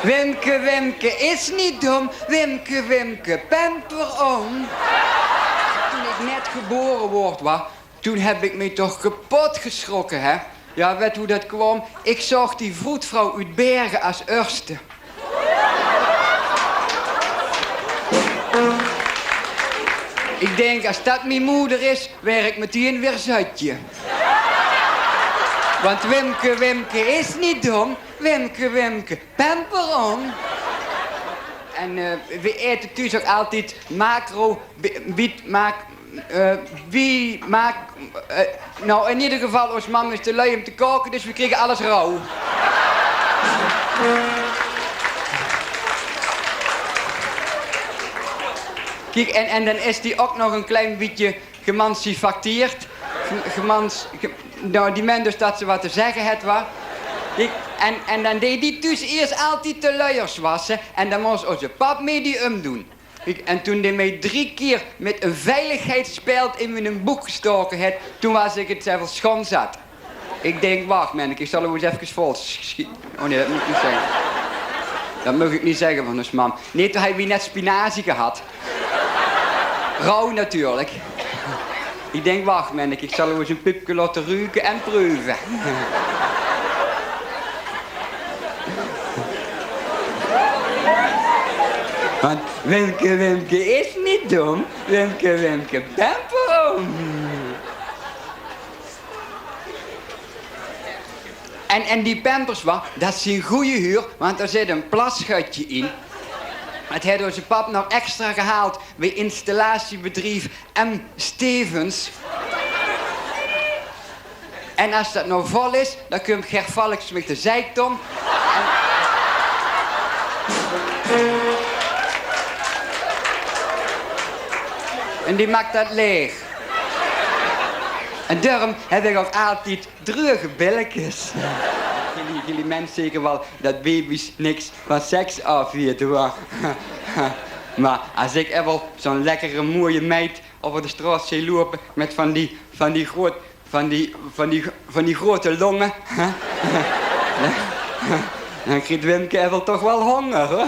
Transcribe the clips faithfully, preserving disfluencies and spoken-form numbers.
Wimke, Wimke is niet dom. Wimke, Wimke, pamper om. Toen ik net geboren woord, wa, toen heb ik me toch kapot geschrokken, hè. Ja, weet hoe dat kwam? Ik zag die vroedvrouw uit Bergen als eerste. Ik denk, als dat mijn moeder is, werk ik meteen weer zutje. Want Wimke, Wimke is niet dom. Wimke, Wimke, pamper om. En eh, we eten thuis ook altijd macro, bi- wiet, maak, eh, wie, maak, eh, nou, in ieder geval, ons mam is te lui om te koken, dus we krijgen alles rauw. Kijk, en, en dan is die ook nog een klein beetje gemancipateerd. Ge- Gemans, ge- nou, die men dus dat ze wat te zeggen had, wa. Ik, en, en dan deed die thuis eerst altijd de luiers wassen. En dan moest onze pap mee die omdoen. Ik, en toen die mij drie keer met een veiligheidsspeld in mijn boek gestoken had, toen was ik het zelf schoon zat. Ik denk, wacht, man, ik zal hem eens even vol sch- schieten. Oh nee, dat moet ik niet zeggen. Dat mag ik niet zeggen van ons mam. Nee, toen hij wie net spinazie gehad. Rauw natuurlijk. Ik denk, wacht, man, ik zal hem eens een pupke laten ruiken en proeven. Want Wimke, Wimke is niet dom. Wimke, Wimke, pamper om. En, en die pampers, wa, dat zien goeie huur, want er zit een plasgutje in. Het heeft onze pap nog extra gehaald bij installatiebedrijf M. Stevens. En als dat nou vol is, dan komt Ger Valks met de zeiktom. En die maakt dat leeg. En daarom heb ik ook altijd dreuge billetjes. Jullie, jullie mensen zeker wel dat baby's niks van seks afweten, wa. Maar als ik even zo'n lekkere mooie meid over de straat zie lopen met van die, van die groot, van die, van die, van die grote longen, dan krijgt Wimke even toch wel honger, hoor.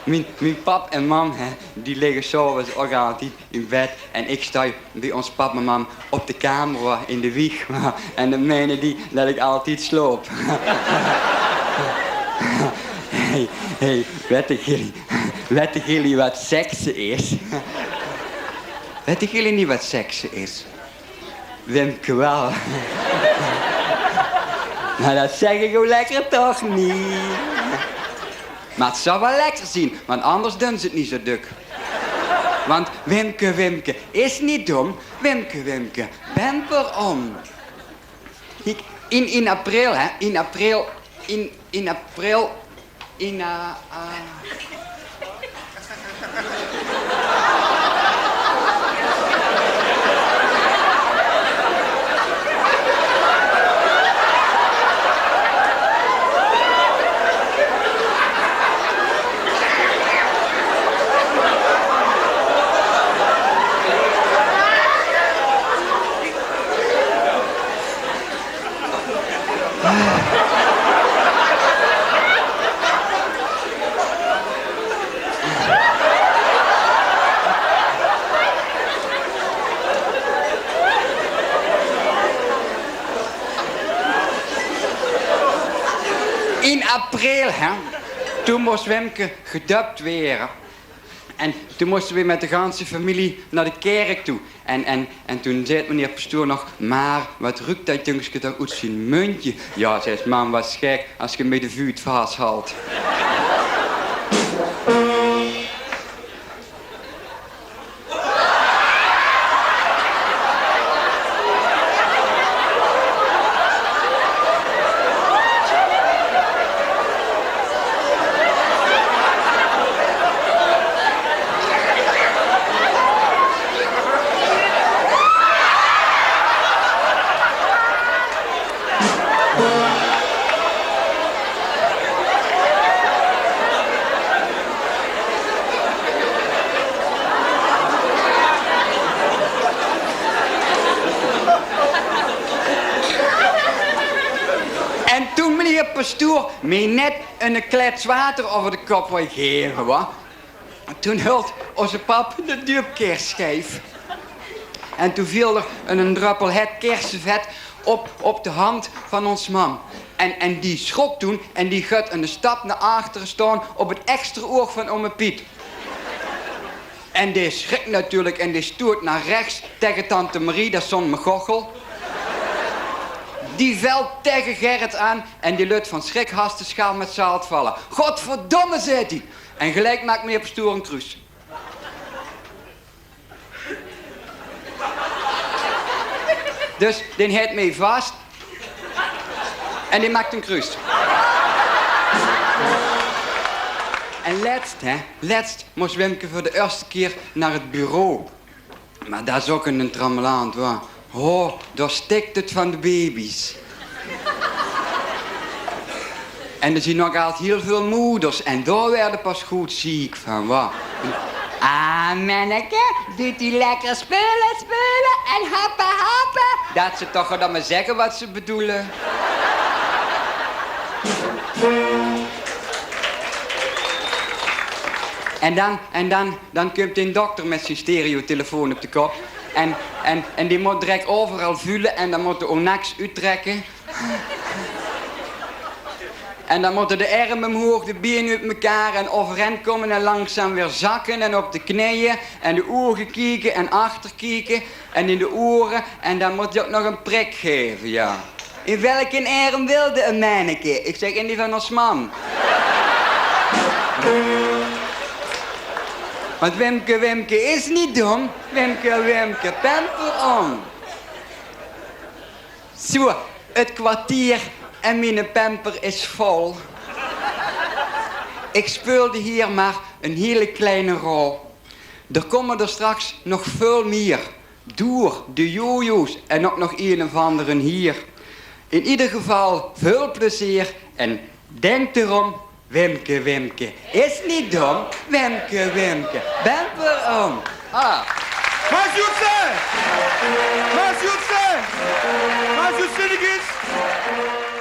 Mijn, mijn pap en mam, hè, die liggen 's avonds ook altijd in bed. En ik sta bij ons pap en mam op de kamer, wa, in de wieg. En dan menen die dat ik altijd slaap. Hey, hey, weten jullie, weten jullie wat seksen is? Weten jullie niet wat seksen is? Wimke wel. Maar dat zeg ik ook lekker toch niet. Maar het zou wel lekker zien, want anders doen ze het niet zo duk. Want Wimke, Wimke is niet dom. Wimke, Wimke, pamper om. Ik, in, in april, hè, in april, in, in april, in, eh, eh, In april, hè, toen moest Wimke gedöpt weren. En toen moesten we met de ganse familie naar de kerk toe. En, en, en toen zei meneer pastoor nog: "Maar wat ruikt dat jongske toch uit zijn muntje?" "Ja," zei mam, "wat is gek als je met de vuut vasthalt." stoer, mie net 'n klets water euver de kop wol gaeve, wa. Toen hult ózze pap de duupkers sjeif. En toen veel d'r 'n druppel het kersevet op, op de hand van ózze mam. En, en die sjrok toen en die guf 'ne stap nao achteren staon op 't ekster oug van ómme Piet. En dae sjrik natuurlik en dae stoot nao rechts tege tante Marie, dat is zo'n megochel. Die velt tege Gerrit aan en die lut van sjrik haos de sjaal mit zaolt valle. "Godverdomme," zaet ie. En geliek maak mie op stoer 'n kruus. Dus dae het mie vas. En dae maak 'n kruus. En lets, hè, lets mós Wimke veur de ierste kier nao 't bureau. Mer dat is ouch 'n trammelant, wa. Ho, dao stik 't van de baby's. En d'r zien nog altied hiel veel moeders en dao waerde pas good ziek van, wa. "Ah, menneke, doot ie lekker speule, speule en happe, happe." Dat ze toch dan mer zègke wat ze bedoele. En dan, en dan, dan kump d'n dokter mit zien stereotelefoon op de kop. En, en, en dae mót direk euveral vule en dan mót de Onax oettrèkke. En dan mótte de erm ómhoeg, de bieën oet mekaar en euverend kómme en langzaam weer zakke en op de kneeë en de ouge kieke en achterkieke en in de ore en dan mót 'r ouch nog 'n prik gaeve, ja. "In welke erm wilde, menneke?" Ik zeg: "In die van ós mam." Want Wimke, Wimke is niet dom. Wimke, Wimke, pamper om. Zo, 't kwartier en miene pamper is vol. Ik speulde hier maar 'n hiele kleine rol. D'r kómme d'r straks nog veul mier. Door de jojo's en ouch nog ein of andere hier. In ieder geval veul plezeer en denk d'rom, Wimke, Wimke is niet dom. Wimke, Wimke, pamper om. Ah. Maas Joetse! Maas Joetse! Maas Joetse, nog ins!